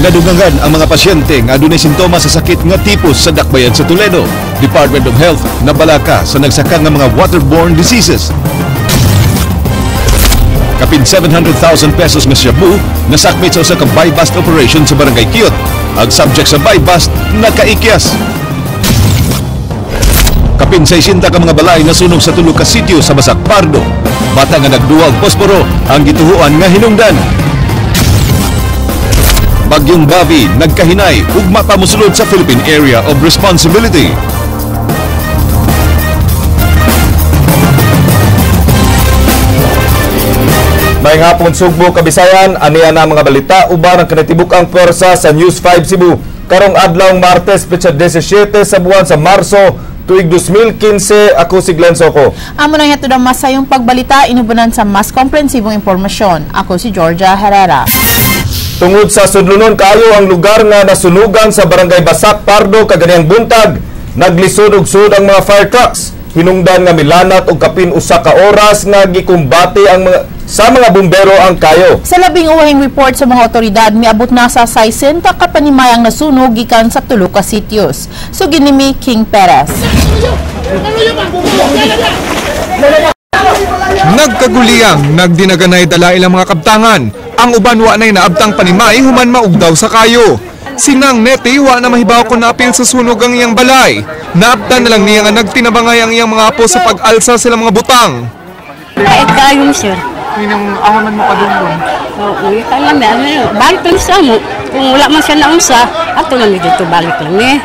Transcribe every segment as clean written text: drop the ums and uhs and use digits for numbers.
Nadungangan ang mga pasyente nga adunay sintomas sa sakit nga tipos sa Dakbayan sa Toledo. Department of Health nabalaka sa nagsaka nga mga waterborne diseases. Kapin 700,000 pesos nga shabu nasakmit sa usa ka buy-bust operation sa Barangay Kiot. Ang subject sa buy-bust nakaikyas. Kapin 60 ka mga balay nasunog sa tulo ka sitio sa Basak Pardo. Bata nga nagduwa og posporo ang gituhuan nga hinungdan. Bagyong Bavi nagkahinay ugma pa mosulod sa Philippine Area of Responsibility. Maayong hapon Sugbo, Kabisayan, aniya na mga balita uban ang kinatibuk-ang pwersa sa News 5 Cebu. Karong adlawng Martes, petsa 17 sa buwan sa Marso, tuig 2015, ako si Glenn Soco. Amo nang ito mas sayong pagbalita, inubunan sa mas komprehensibong impormasyon. Ako si Georgia Herrera. Tungod sa sudlonon kaayo ang lugar nga nasunugan sa Barangay Basak, Pardo, kaganiyang buntag, naglisod og sud ang mga fire trucks. Hinungdan nga milanat og kapin usa ka oras nga gikumbate ang mga sa mga bumbero ang kayo. Sa labing uwahing report sa mga otoridad, miabot na sa 60 ka panimayang nasunog gikan sa tulo ka sityos. Suginimi King Perez. Nagkaguliyang, nagdinaganay dala ilang mga kabtangan. Ang uban wa na'y naabtang panimay human maugdaw sa kayo. Sinang Neti wa na mahibaw kung naapil sa sunog ang iyang balay. Naabtan na lang niya nga nagtinabangay ang iyang mga apo sa pag-alsa silang mga butang. Kahit kayo, sir. Minang ahaman mo kadungdong? Oo, lang na. Balik lang siya mo. Kung wala man siya naunsa, ato lang dito balik lang eh.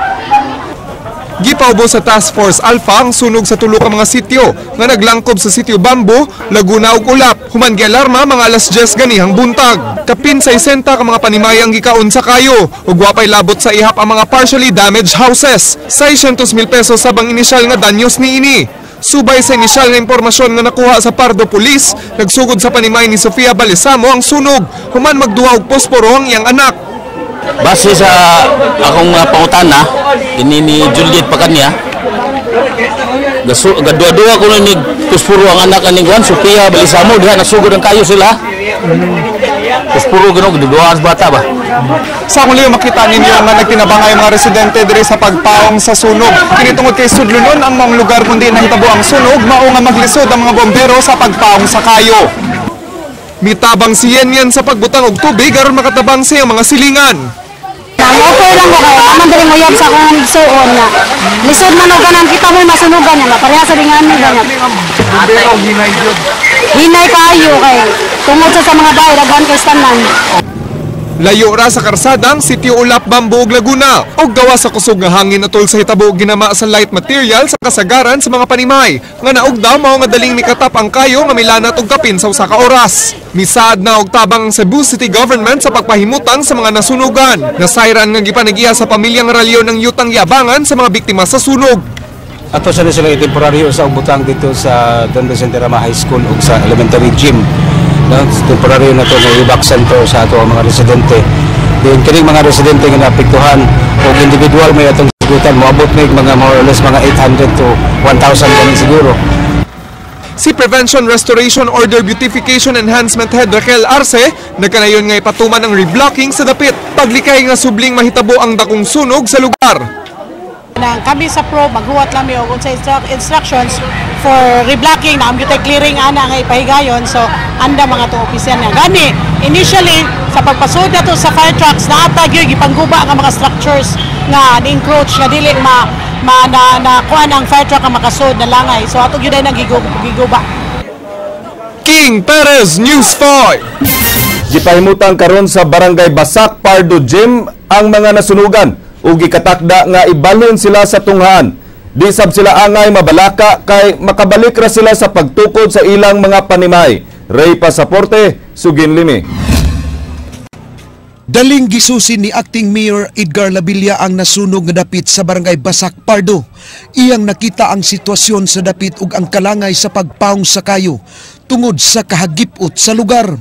Gipaubo sa Task Force Alpha ang sunog sa tulo ka mga sityo nga naglangkob sa sitio Bambo, Laguna ug Ulap. Human gialarma mga alas 10 ganihang buntag. Kapin 60 ka mga panimay ang gikaon sa kayo ug wapay labot sa ihap ang mga partially damaged houses. 600,000 pesos sabang inisyal nga danyos niini. Subay sa inisyal nga impormasyon nga nakuha sa Pardo Police, nagsugod sa panimay ni Sofia Balisamo ang sunog human magduha og posporo ang iyang anak. Base sa akong pangutana, ini ni Juliet pa kanya, gadua-dua ko na ni posporo ang anak ni Juan, Sofia Balisamo, diha nasugod ang kayo sila. Posporo gano'n, gaduduaan sa bata ba? Sa akong liyo makita ninyo nga nagtinabangay mga residente diri sa pagpaong sa sunog. Kini tungod kay sudlonon ang maong lugar kundi nahitabo ang sunog, mao nga maglisod ang mga bombero sa pagpaong sa kayo. Mitabang si Yenyen sa pagbutang og tubig aron makatabang sa iyang mga silingan. Okay lang ko kayo, taman diri moyab sa akong igsuon nga. Lisod man og ganang kita mo masunugan niya, pareha sa ringan ni ganyan. Bombero hinay jud. Hinay kaayo kay tungod sa mga bahay daghan kay tanan. Layo ra sa karsadang sitio Ulap, Bambo ug Laguna og gawa sa kusog nga hangin atol sa hitabo ginama sa light material sa kasagaran sa mga panimay nga naugdaw mao nga daling mikatap ang kayo nga milanat og kapin sa usa ka oras. Misaad na og tabang ang Cebu City Government sa pagpahimutang sa mga nasunugan. Nasayran nga gipanagiya sa pamilyang ralyo ng yutang giabangan sa mga biktima sa sunog. Ato sa sila temporaryo sa butang dito sa Don Vicente Rama High School ug sa Elementary Gym. No, temporaryo na to ng evac center sa ato ang mga residente. Then kining mga residente nga naapektuhan og individual may atong sigutan moabot may mga more or less mga 800 to 1,000 kani siguro. Si Prevention Restoration Order Beautification Enhancement Head Raquel Arce nagkanayon nga ipatuman ang reblocking sa dapit paglikay nga subling mahitabo ang dakong sunog sa lugar. Nang kami sa pro maghuwat lang mi og unsa instructions for reblocking na amgyud clearing ana nga ipahigayon, so anda mga to opisyal na gani initially sa pagpasud nato sa fire trucks naata gyud gipangguba ang mga structures nga ni-encroach nga dili ma, ma na, na kuan ang fire truck nga makasud na langay, so ato gyud ay nang giguba. King Perez, News 5. Gipahimutang karon sa Barangay Basak, Pardo Gym ang mga nasunugan ug gikatakda nga ibalhin sila sa tunghaan. Di sab sila angay mabalaka kay makabalik ra sila sa pagtukod sa ilang mga panimay. Ray Pasaporte, Sugin Limi. Daling gisusi ni Acting Mayor Edgar Labilla ang nasunog nga dapit sa Barangay Basak, Pardo. Iyang nakita ang sitwasyon sa dapit ug ang kalangay sa pagpaong sa kayo. tungod sa kahagipot sa lugar.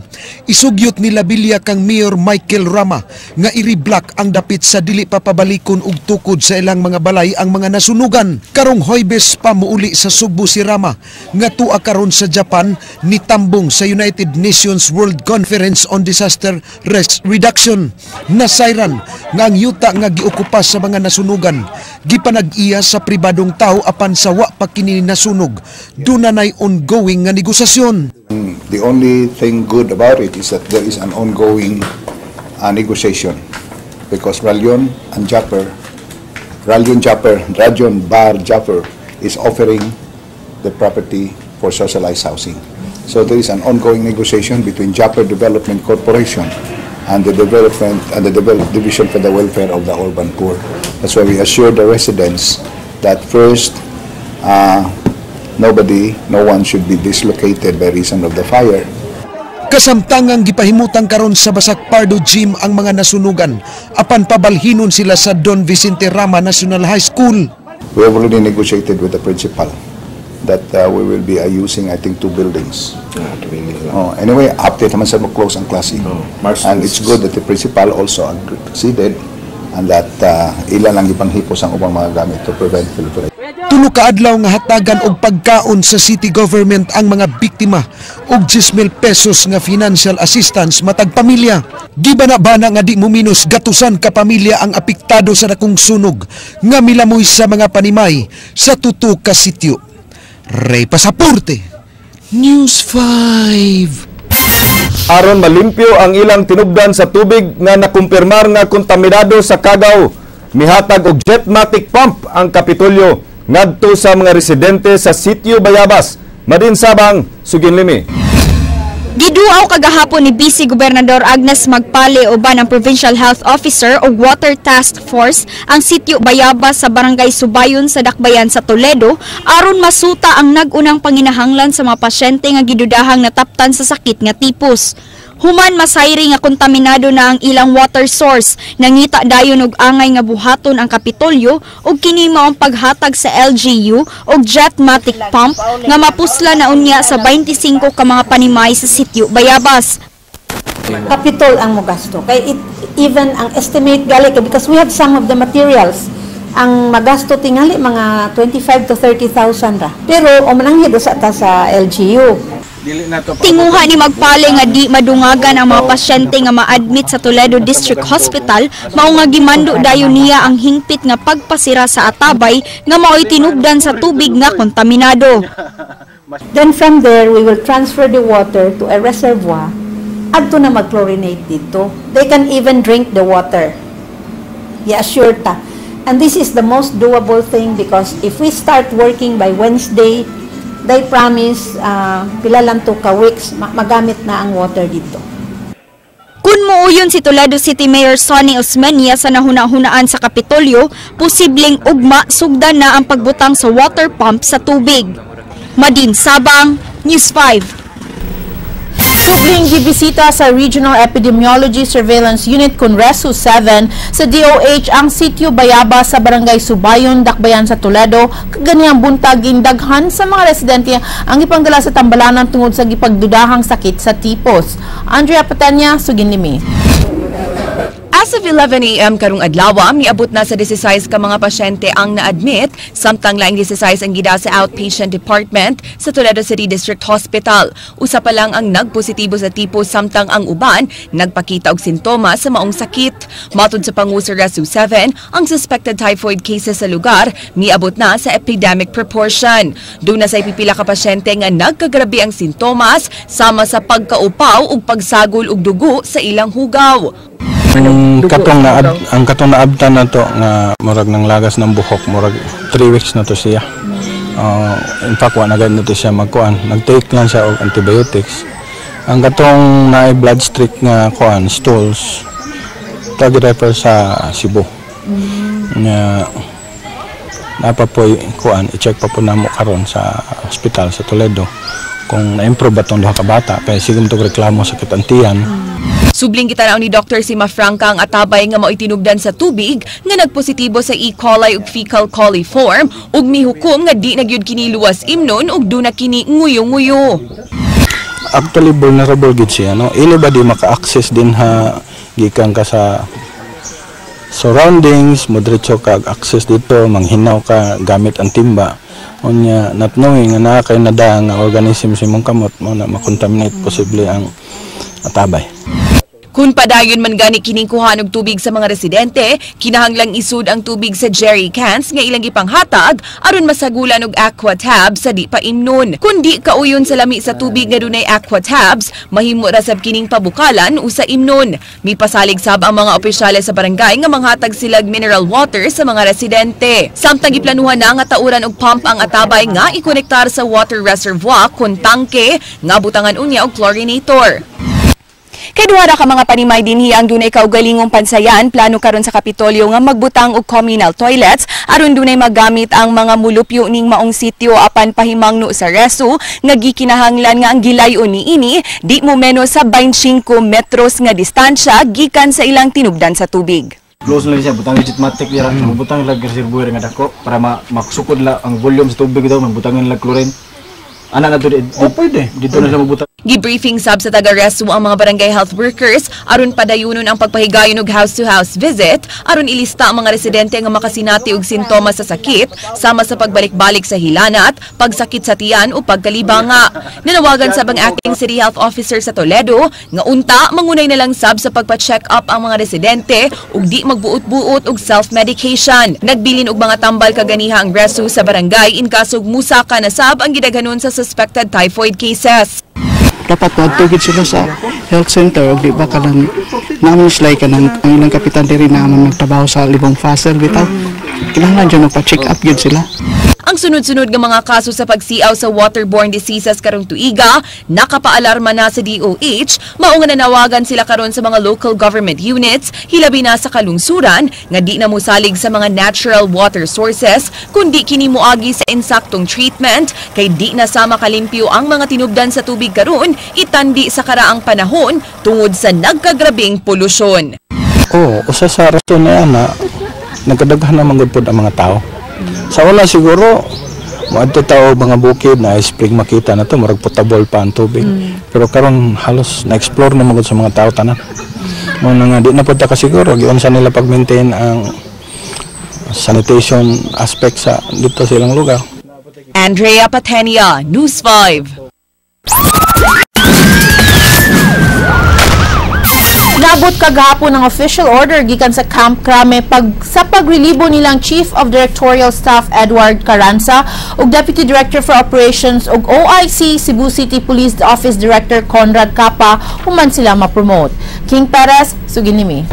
Isugyot ni Labilla kang Mayor Michael Rama nga i-reblock ang dapit sa dili pa pabalikon og tukod sa ilang mga balay ang mga nasunugan. Karong Huwebes pa muuli sa Sugbo si Rama nga tua karon sa Japan nitambong sa United Nations World Conference on Disaster Risk Reduction. Nasayran nga ang yuta nga giokupa sa mga nasunugan gipanag-iya sa pribadong tao, apan sa wa pa kini nasunog duna nay ongoing nga negosasyon. The only thing good about it is that there is an ongoing negotiation because Rallion and Japper, Rallion Japper, Rajon Bar Japper is offering the property for socialized housing. So there is an ongoing negotiation between Japper Development Corporation and the development and the Develop Division for the Welfare of the Urban Poor. That's why we assure the residents that first, nobody, no one should be dislocated by reason of the fire. Kasamtangang gipahimutang karon sa Basak Pardo Gym ang mga nasunugan apan pabalhinon sila sa Don Vicente Rama National High School. We have already negotiated with the principal that we will be using, I think, two buildings. Oh, anyway, update naman sa close ang klase. And it's good that the principal also acceded and that ilan ang ipanghipos ang ubang mga gamit to prevent proliferation. 3 ka adlaw nga hatagan og pagkaon sa city government ang mga biktima og 10,000 pesos nga financial assistance matag pamilya. Gibana-bana nga di muminos gatusan ka pamilya ang apektado sa dakong sunog nga milamoy sa mga panimay sa tuto ka sitio. Ray Pasaporte, News 5. Aron malimpyo ang ilang tinubdan sa tubig nga nakumpirmar nga kontaminado sa kagaw, mihatag og jetmatic pump ang Kapitolyo ngadto sa mga residente sa Sitio Bayabas. Madin Sabang, Suginlimi. Giduaw kagahapon ni Vice Gobernador Agnes Magpale uban ang Provincial Health Officer ug Water Task Force ang Sitio Bayabas sa Barangay Subayon sa Dakbayan sa Toledo aron masuta ang nag-unang panginahanglan sa mga pasyente nga gidudahang nataptan sa sakit nga tipos. Human masayri nga kontaminado na ang ilang water source, nangita dayon og angay nga buhaton ang Kapitolyo ug kini mao ang paghatag sa LGU og jetmatic pump nga mapusla na unya sa 25 ka mga panimay sa Sitio Bayabas. Capitol ang mogasto. Kay it, even ang estimate gali kay because we have some of the materials ang magasto tingali mga 25 to 30,000 ra. Pero o mananghid usa ta sa LGU. Tinguha ni Magpale nga di madungagan ang mga pasyente nga ma-admit sa Toledo District Hospital, mao nga gimando dayon niya ang hingpit nga pagpasira sa atabay nga maoy tinubdan sa tubig nga kontaminado. Then from there, we will transfer the water to a reservoir adto na mag-chlorinate dito. They can even drink the water. I-assure ta. And this is the most doable thing because if we start working by Wednesday, they promise pila lang to ka weeks magamit na ang water dito. Kung muuyon si Toledo City Mayor Sonny Osmeña sa nahuna-hunaan sa Kapitolyo, posibleng ugma sugdan na ang pagbutang sa water pump sa tubig. Madin Sabang, News 5. Subling gibisita sa Regional Epidemiology Surveillance Unit kun RESU 7 sa DOH ang Sitio Bayabas sa Barangay Subayon, Dakbayan sa Toledo. Kaganihang buntag, gindaghan sa mga residente ang ipangdala sa tambalanan tungod sa gipagdudahang sakit sa tipos. Andrea Patanya, Suginlimi. As of 11 a.m. karong adlaw, miabot na sa 16 ka mga pasyente ang na-admit, samtang laing 16 ang gida sa outpatient department sa Toledo City District Hospital. Usa pa lang ang nagpositibo sa tipo samtang ang uban nagpakita og sintomas sa maong sakit. Matod sa pangu sa RESU 7, ang suspected typhoid cases sa lugar miabot na sa epidemic proportion. Duna sa pipila ka pasyente nga nagkagrabe ang sintomas sama sa pagkaupaw ug pagsagol og dugo sa ilang hugaw. Ang katong naabtan na to nga murag nang lagas ng buhok, murag 3 weeks na to siya. In fact, wa na gani to siya magkuan. Nag-take lang siya og antibiotics. Ang katong naay blood streak nga kuan stools, tag refer sa Cebu. Nga napa po'y kuan, i-check pa po namo karon sa hospital sa Toledo kung na-improve ba tong duha ka bata kay sige mo reklamo sakit ang tiyan. Subling gitanaw ni Dr. Sima Franca ang atabay nga mao'y tinubdan sa tubig nga nagpositibo sa E. coli ug fecal coliform ug mihukom nga di na gyud kini luwas imnon ug duna kini nguyo-nguyo. Actually, vulnerable gid siya, no? Anybody maka-access din ha, gikan ka sa surroundings, mo diretso ka access dito, manghinaw ka gamit ang timba. Unya, not knowing nga naa kay nada nga organism sa imong kamot mo na makontaminate posible ang atabay. Kung padayon man gani kining kuhaan og tubig sa mga residente, kinahanglang isud ang tubig sa jerry cans nga ilang gipanghatag aron masagulan og aqua tabs sa di pa imnon. Kun di kauyon sa lami sa tubig nga dunay aqua tabs, mahimo ra sab kining pabukalan usa imnon. Mipasalig sab ang mga opisyales sa barangay nga manghatag silag mineral water sa mga residente. Samtang giplanuhan na nga tauran og pump ang atabay nga ikonektar sa water reservoir kun tangke nga butangan unya og chlorinator. Kay duha ra ka mga panimay dinhi ang dunay kaugalingong pansayan, plano karon sa Kapitolyo nga magbutang og communal toilets aron dunay magamit ang mga mulupyo ning maong sitio, apan pahimangno sa RESU nga gikinahanglan nga ang gilayon niini di mo menos sa 25 metros nga distansya gikan sa ilang tinubdan sa tubig. Close lang siya, butang jetmatic dira, butang lang reservoir nga dako para maksukod la ang volume sa tubig daw, mabutangan lang chlorine. Ana na to di, oh, pwede. Dito na siya mabutang. Gibriefing sab sa taga-RESU ang mga barangay health workers aron padayunon ang pagpahigayon og house-to-house visit aron ilista ang mga residente nga makasinati og sintomas sa sakit sama sa pagbalik-balik sa hilanat, pagsakit sa tiyan o pagkalibanga. Nanawagan sab ang acting city health officer sa Toledo nga unta mangunay na lang sab sa pagpa-check up ang mga residente ug di magbuot-buot og self-medication. Nagbilin og mga tambal kaganiha ang RESU sa barangay in kasog musaka na sab ang gidaghanon sa suspected typhoid cases. Dapat moadto sila sa health center og di ba kanang naman sila kanang ang ilang kapitan diri na man nagtrabaho sa Libong Fasel bitaw, kinahanglan jud pa-check up gyud sila. Ang sunod-sunod nga mga kaso sa pagsiaw sa waterborne diseases karong tuiga, nakapaalarma na sa DOH, mao nga nanawagan sila karon sa mga local government units, hilabi na sa kalungsuran, nga di na mosalig sa mga natural water sources, kundi kini moagi sa insaktong treatment, kay di na sama kalimpyo ang mga tinubdan sa tubig karon, itandi sa karaang panahon tungod sa nagkagrabing polusyon. Oh, usa sa rason na yan na nagkadaghan naman gud pod ang mga tao. Sa wala siguro, moadto tao mga bukid na spring makita na to, murag potable pa ang tubig. Pero karon halos na-explore na magud sa mga tao tanan. Mo na nga di na pud ta kasiguro giunsa nila pag-maintain ang sanitation aspect sa dito sa ilang lugar. Andrea Patenia, News 5. Nabot kagahapon ang official order gikan sa Camp Crame sa pagrelibo nilang Chief of Directorial Staff Edward Carranza ug Deputy Director for Operations ug OIC Cebu City Police Office Director Conrad Capa human sila ma-promote. King Perez, suginimi.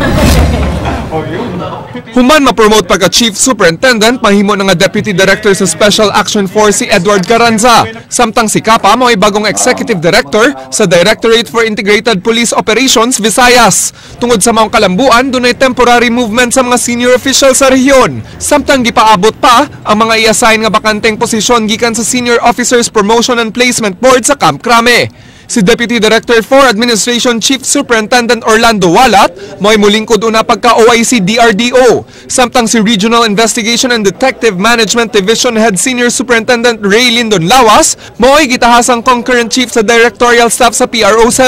Human ma-promote pagka Chief Superintendent, mahimo na nga Deputy Director sa Special Action Force si Edward Carranza. Samtang si Capa mo'y bagong Executive Director sa Directorate for Integrated Police Operations, Visayas. Tungod sa maong kalambuan, dunay temporary movement sa mga senior officials sa rehiyon. Samtang gipaabot pa ang mga i-assign nga bakanteng posisyon gikan sa Senior Officers Promotion and Placement Board sa Camp Crame. Si Deputy Director for Administration Chief Superintendent Orlando Walat mo'y mulingkod una pagka OIC DRDO. Samtang si Regional Investigation and Detective Management Division Head Senior Superintendent Ray Lindon Lawas mo'y gitahasang concurrent chief sa Directorial Staff sa PRO7.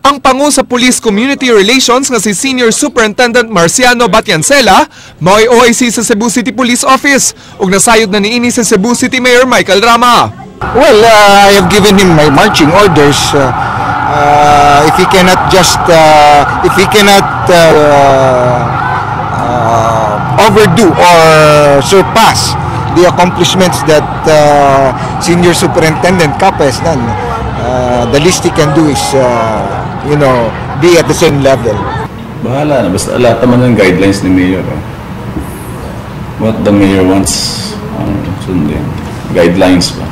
Ang pangu sa Police Community Relations nga si Senior Superintendent Marciano Batiancela mo'y OIC sa Cebu City Police Office ug nasayod na niini sa Cebu City Mayor Michael Rama. Well, I have given him my marching orders. If he cannot just, if he cannot overdo or surpass the accomplishments that Senior Superintendent Capa has done, the least he can do is, be at the same level. Bahala na, basta lahat naman ng guidelines ni Mayor. Eh. What the Mayor wants, sundin. Guidelines ba?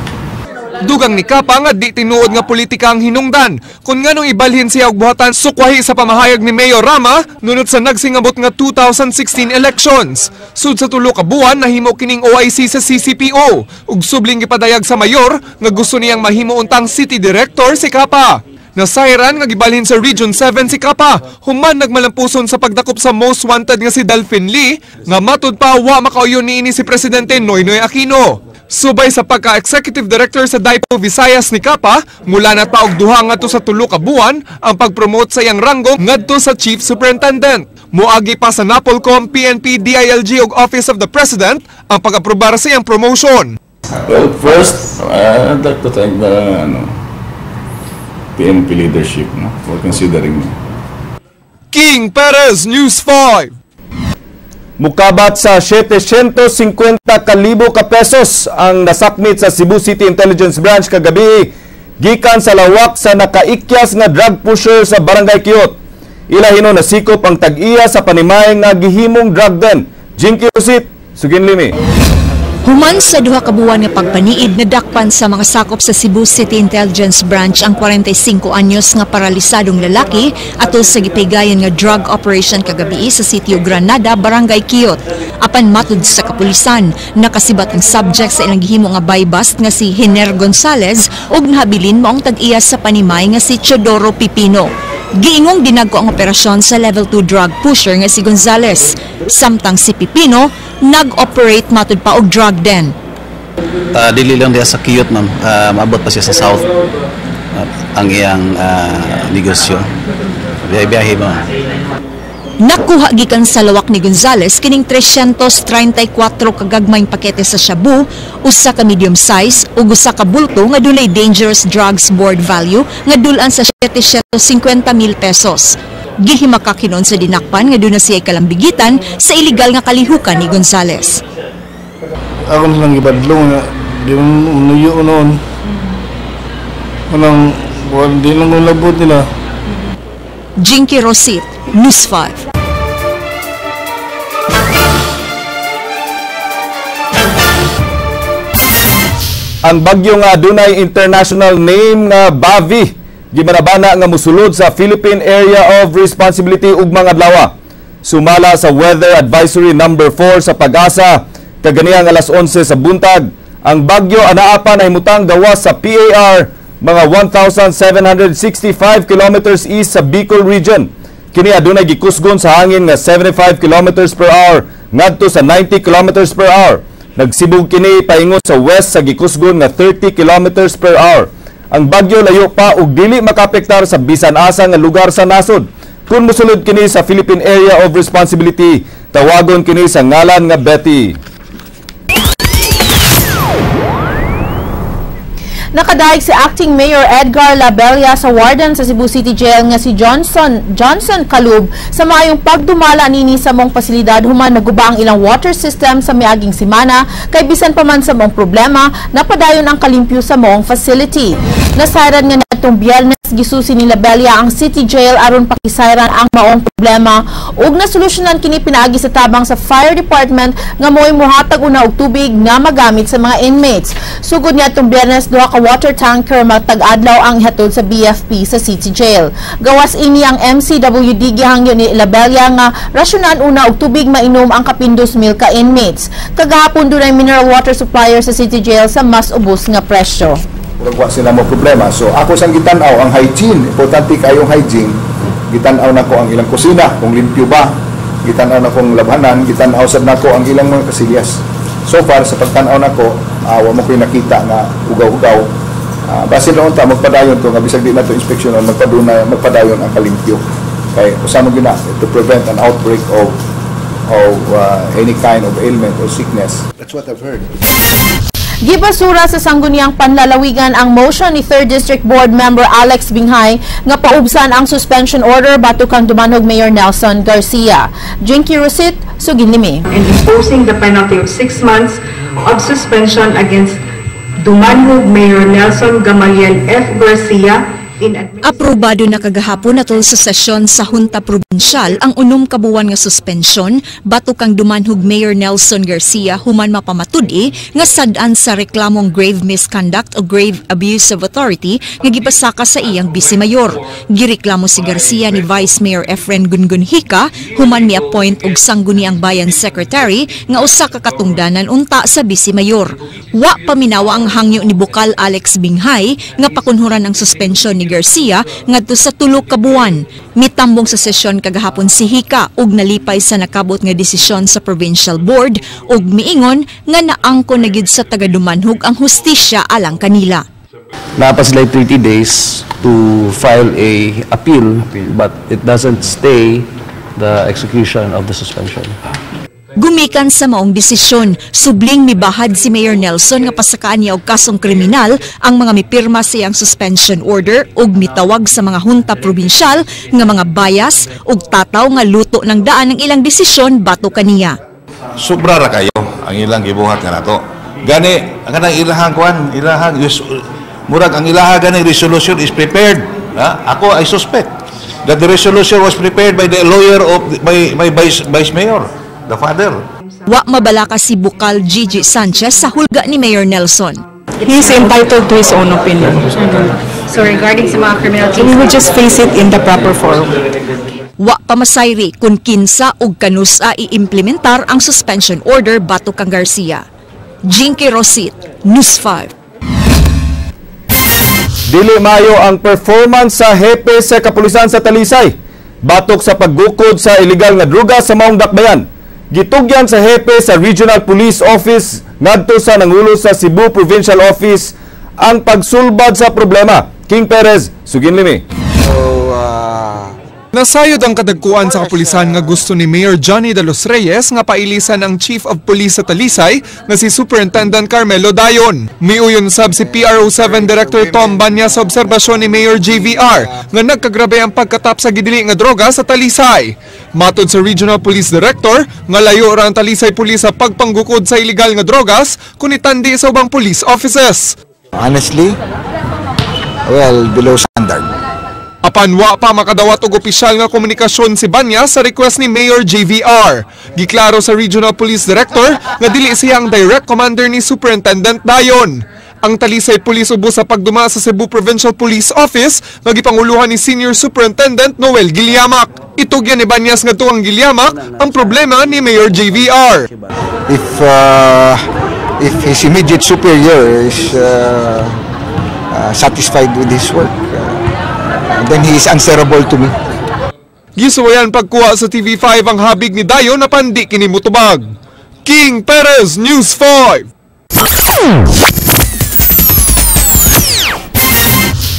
Dugang ni Capa nga di tinuod nga politika ang hinungdan kung nganong ibalhin siya og buhatan sukwahi sa pamahayag ni Mayor Rama nunot sa nagsingabot nga 2016 elections. Sud sa tulo ka buwan nahimo kining OIC sa CCPO ug subling gipadayag sa mayor nga gusto niyang mahimo untang city director si Capa. Nasayran nga gibalhin sa Region 7 si Capa human nagmalampuson sa pagdakop sa most wanted nga si Delphine Lee nga matud pa wa makauyon niini si Presidente Noynoy Aquino. Subay sa pagka-executive director sa Daipo Visayas ni Kapa, mula na taog duha ngadto sa 3 ka buwan ang pag-promote sa iyang ranggo ngadto sa Chief Superintendent. Moagi pa sa NAPOLCOM, PNP, DILG ug Office of the President ang pag-aprobar sa iyang promotion. Well, first, I'd like to thank the PNP leadership, no, for considering me. King Perez, News 5. Mukabat sa 750,000 ka pesos ang nasakmit sa Cebu City Intelligence Branch kagabi gikan sa lawak sa nakaikyas nga drug pusher sa Barangay Kiot. Ilahinon nasikop ang tag-iya sa panimay nga gihimong drug den. Jinky Usit, Suginlimi. Human sa 2 ka buwan nga pagpaniid, nadakpan sa mga sakop sa Cebu City Intelligence Branch ang 45 anyos nga paralisadong lalaki atol sa gipigayon nga drug operation kagabi sa Sitio Granada, Barangay Kiot. Apan matud sa kapulisan, nakasibat ang subject sa ilang gihimo nga buy-bust nga si Hiner Gonzalez ug nahabilin maong tag-iya sa panimay nga si Teodoro Pipino. Giingong dinagko ang operasyon sa level 2 drug pusher nga si Gonzales. Samtang si Pipino nag-operate matud pa og drug den. Dili lang diya sa Kiot, ma'am. Maabot pa siya sa South ang iyang negosyo. Biyahe-biyahe mo. Nakuha gikan sa lawak ni Gonzales kining 334 kagagmayng pakete sa shabu, usa ka medium size ug usa ka bulto nga dunay Dangerous Drugs Board value nga dul-an sa 750,000 pesos. Gihimaka kinon sa dinakpan nga duna siya kalambigitan sa iligal nga kalihukan ni Gonzales. Ako lang gibadlong nga di mo noon. Anang di lang ko labot nila. Jinky Rosit, News 5. Ang bagyo nga adunay international name nga Bavi gimanabana nga mosulod sa Philippine Area of Responsibility ugmang adlaw. Sumala sa Weather Advisory number 4 sa Pag-asa kaganihang alas 11 sa buntag, ang bagyo anaa pa nahimutang gawas sa PAR mga 1,765 kilometers east sa Bicol region. Kini adunay gikusgon sa hangin nga 75 kilometers per hour ngadto sa 90 kilometers per hour. Nagsibog kini paingon sa west sa gikusgon nga 30 kilometers per hour. Ang bagyo layo pa ug dili makapektar sa bisan asa nga lugar sa nasod. Kung mosulod kini sa Philippine Area of Responsibility, tawagon kini sa ngalan nga Betty. Nakadaig si Acting Mayor Edgar Labella sa warden sa Cebu City Jail nga si Johnson Calub sa maayong pagdumala nini sa mong pasilidad human naguba ang ilang water system sa miaging semana kay bisan pa man sa mong problema napadayon ang kalimpyo sa mong facility. Nasayran nga natong Biyernes gisusi ni Labella ang City Jail aron pakisayran ang maong problema ug nasolusyonan kini pinaagi sa tabang sa Fire Department nga mo'y muhatag una og tubig nga magamit sa mga inmates. Sugod niya atong Biyernes, duha ka water tanker matag-adlaw ang ihatod sa BFP sa City Jail. Gawas ini ang MCWD gihangyo ni Labella nga rasyonan una og tubig mainom ang kapin 2,000 ka inmates. Kagahapon dunay mineral water supplier sa City Jail sa mas ubos nga presyo. Wa sila mo problema. So ako sang gitan-aw ang hygiene, importante kayong hygiene. Gitan-aw nako ang ilang kusina kung limpyo ba. Gitan-aw nako ang labhanan, gitan-aw sad nako ang ilang mga kasilyas. So far sa pagtan-aw nako, wa mo koy nakita nga ugaw-ugaw. Basin noon ta magpadayon to nga bisag di nato inspeksyonon, magpadayon ang kalimpyo. Kay usa mo gyud na to prevent an outbreak of any kind of ailment or sickness. That's what I've heard. Gibasura sa sangguniang panlalawigan ang motion ni 3rd District Board Member Alex Binghay nga paubsan ang suspension order batok kang Dumanhog Mayor Nelson Garcia. Jinky Rosit, Suginlimi. And imposing the penalty of 6 months of suspension against Dumanhog Mayor Nelson Gamaliel F. Garcia. Aprobado na kagahapon atol sa sesyon sa Junta Provincial ang 6 ka buwan nga suspensyon batok kang Dumanhog Mayor Nelson Garcia human mapamatud-i nga sad-an sa reklamong grave misconduct o grave abuse of authority nga gipasaka sa iyang vice mayor. Gireklamo si Garcia ni Vice Mayor Efren Gungunhika human mi-appoint og sangguniang bayan secretary nga usa ka katungdanan unta sa vice mayor. Wa paminawa ang hangyo ni Bukal Alex Binghay nga pakunhuran ang suspensyon ni ni Garcia ngadto sa 3 ka buwan. Mitambong sa sesyon kagahapon si Hika ug nalipay sa nakabot nga desisyon sa provincial board ug miingon nga naangko na gid sa taga Dumanhug ang hustisya alang kanila. Naa pa sila 30 days to file a appeal, but it doesn't stay the execution of the suspension. Gumikan sa maong desisyon, subling mibahad si Mayor Nelson nga pasakaan niya og kasong kriminal ang mga mipirma sa iyang suspension order ug mitawag sa mga hunta probinsyal nga mga bias ug tataw nga luto ng daan ang ilang desisyon batok kaniya. Sobra ra kayo ang ilang gibuhat nga nato. Gani ang kanang ilahang kuan, ilahang murag ang ilaha gani resolution is prepared. Ha? Ako, I suspect that the resolution was prepared by the lawyer of by vice mayor, the father. Wa mabalaka si Bukal Gigi Sanchez sa hulga ni Mayor Nelson. He is entitled to his own opinion. So regarding sa mga criminal We will just face it in the proper forum. Wa pa masayri kung kinsa ug kanusa iimplementar ang suspension order batok kang Garcia. Jinky Rosit, News 5. Dili mayo ang performance sa hepe sa kapulisan sa Talisay batok sa paggukod sa illegal nga druga sa maong dakbayan. Gitugyan sa hepe sa Regional Police Office ngadto sa nangulo sa Cebu Provincial Office ang pagsulbad sa problema. King Perez, sugin limi. Nasayod ang kadagkuan sa kapulisan nga gusto ni Mayor Johnny de los Reyes nga pailisan ang Chief of Police sa Talisay nga si Superintendent Carmelo Dayon. Miuyon sab si PRO7 Director Tom Banya sa obserbasyon ni Mayor JVR nga nagkagrabe ang pagkatap sa gidili nga droga sa Talisay. Matod sa Regional Police Director nga layo ra ang Talisay Police sa pagpanggukod sa illegal nga drogas kun itandi sa ubang police offices. Honestly, well, below standard. Apan wa pa makadawat og opisyal nga komunikasyon si Banya sa request ni Mayor JVR. Giklaro sa Regional Police Director nga dili siya ang direct commander ni Superintendent Dayon. Ang Talisay Police ubos sa pagduma sa Cebu Provincial Police Office nga gipanguluhan ni Senior Superintendent Noel Gilyamak. Itugyan ni Banyas ngadto ang Gilyamak ang problema ni Mayor JVR. If his immediate superior is satisfied with his work, then he is answerable to me. Gisuwayan pagkuha sa TV5 ang habig ni Dayon apan di kini mutubag. King Perez, News 5.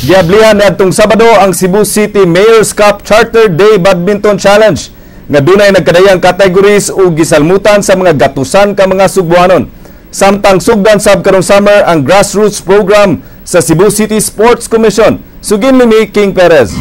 Giablihan niadtong Sabado ang Cebu City Mayor's Cup Charter Day Badminton Challenge nga dunay nagkadayang categories ug gisalmutan sa mga gatusan ka mga Sugbuanon. Samtang sugdan sab karong summer ang grassroots program sa Cebu City Sports Commission. Sugin ni King Perez.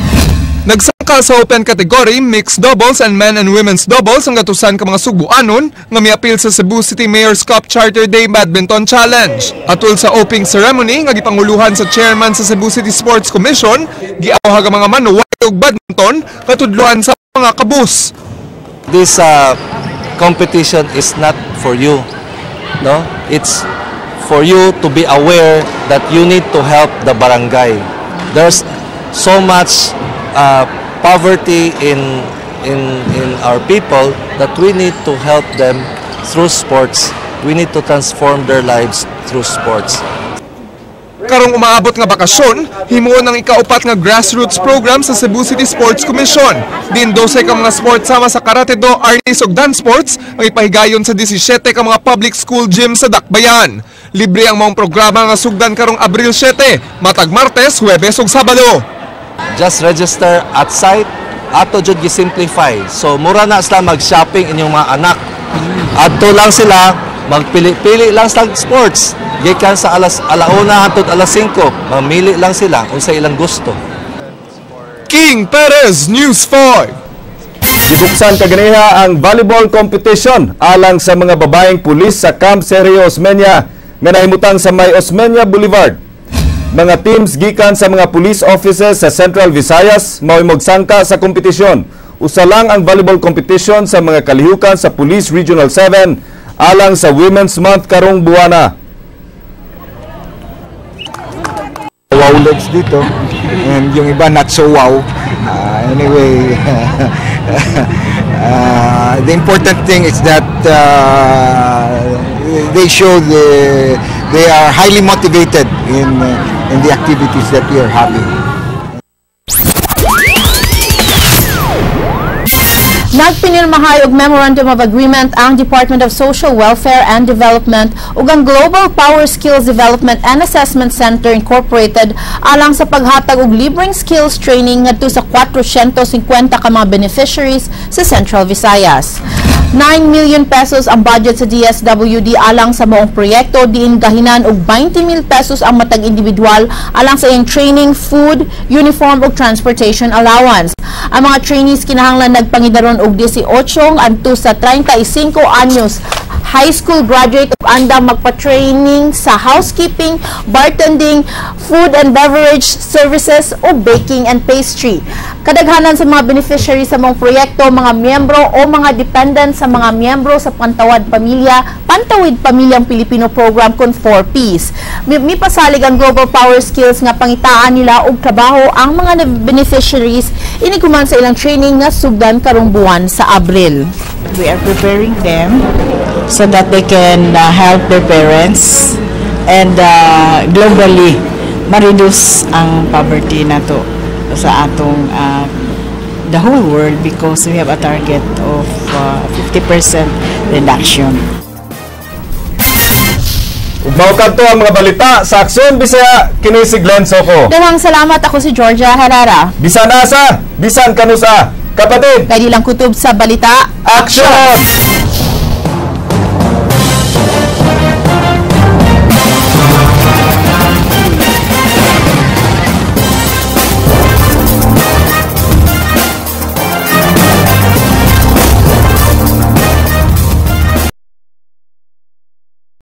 Nagsangka sa open category, mixed doubles and men and women's doubles ang gatusan ka mga Sugbuanon nga miapil sa Cebu City Mayor's Cup Charter Day Badminton Challenge. Atul sa opening ceremony nga gipanguluhan sa chairman sa Cebu City Sports Commission, giawhag ang mga manuway og badminton katudluan sa mga kabus. This competition is not for you, no? It's for you to be aware that you need to help the barangay. There's so much poverty in our people that we need to help them through sports. We need to transform their lives through sports. Karong umaabot nga bakasyon, himuon ang ikaupat nga grassroots program sa Cebu City Sports Commission. Din 12 ka mga sports sama sa karate do, arnis ug dance sports ang ipahigayon sa 17 ka mga public school gym sa Dakbayan. Libre ang maong programa nga sugdan karong Abril 7, matag Martes, Huwebes ug Sabado. Just register at site, ato jud gi-simplify. So mura na sila mag-shopping inyong mga anak. Adto lang sila, magpili-pili lang sa sports. Gikan sa alas 1:00 hangtod alas 5, mamili lang sila unsa ilang gusto. King Perez, News 5. Gibuksan kaganiha ang volleyball competition alang sa mga babaeng pulis sa Camp Sergio Osmeña nga nahimutang sa May Osmeña Boulevard. Mga teams gikan sa mga police offices sa Central Visayas mao'y mogsangka sa kompetisyon. Usa lang ang volleyball competition sa mga kalihukan sa Police Regional 7 alang sa Women's Month karong buwana. Wow legs dito and yung iba not so wow. Anyway, the important thing is that they show they are highly motivated in the activities that we are having. Nagpinirmahay og Memorandum of Agreement ang Department of Social Welfare and Development ug ang Global Power Skills Development and Assessment Center Incorporated alang sa paghatag og libreng skills training ngadto sa 450 ka mga beneficiaries sa Central Visayas. 9 million pesos ang budget sa DSWD alang sa maong proyekto, diin gahinan og 20 mil pesos ang matag individual alang sa iyang training, food, uniform ug transportation allowance. Ang mga trainees kinahanglan nagpangidaron og 18 ngadto sa 35 anyos, high school graduate ug andam magpa-training sa housekeeping, bartending, food and beverage services o baking and pastry. Kadaghanan sa mga beneficiaries sa mga proyekto, mga miyembro o mga dependent sa mga miyembro sa Pantawid Pamilyang Pilipino Program kon 4Ps. Mipasalig ang Global Power Skills nga pangitaan nila og trabaho ang mga beneficiaries inig human sa ilang training nga sugdan karong buwan sa Abril. We are preparing them so that they can help their parents and globally ma-reduce ang poverty nato sa atong the whole world because we have a target of 50% reduction. Ug mao kadto ang mga balita sa Aksyon Bisaya, kini si Glenn Soco. Daghang salamat, ako si Georgia Herrera. Bisan asa, bisan kanusa, kapatid. Kay lang kutob sa balita. Action!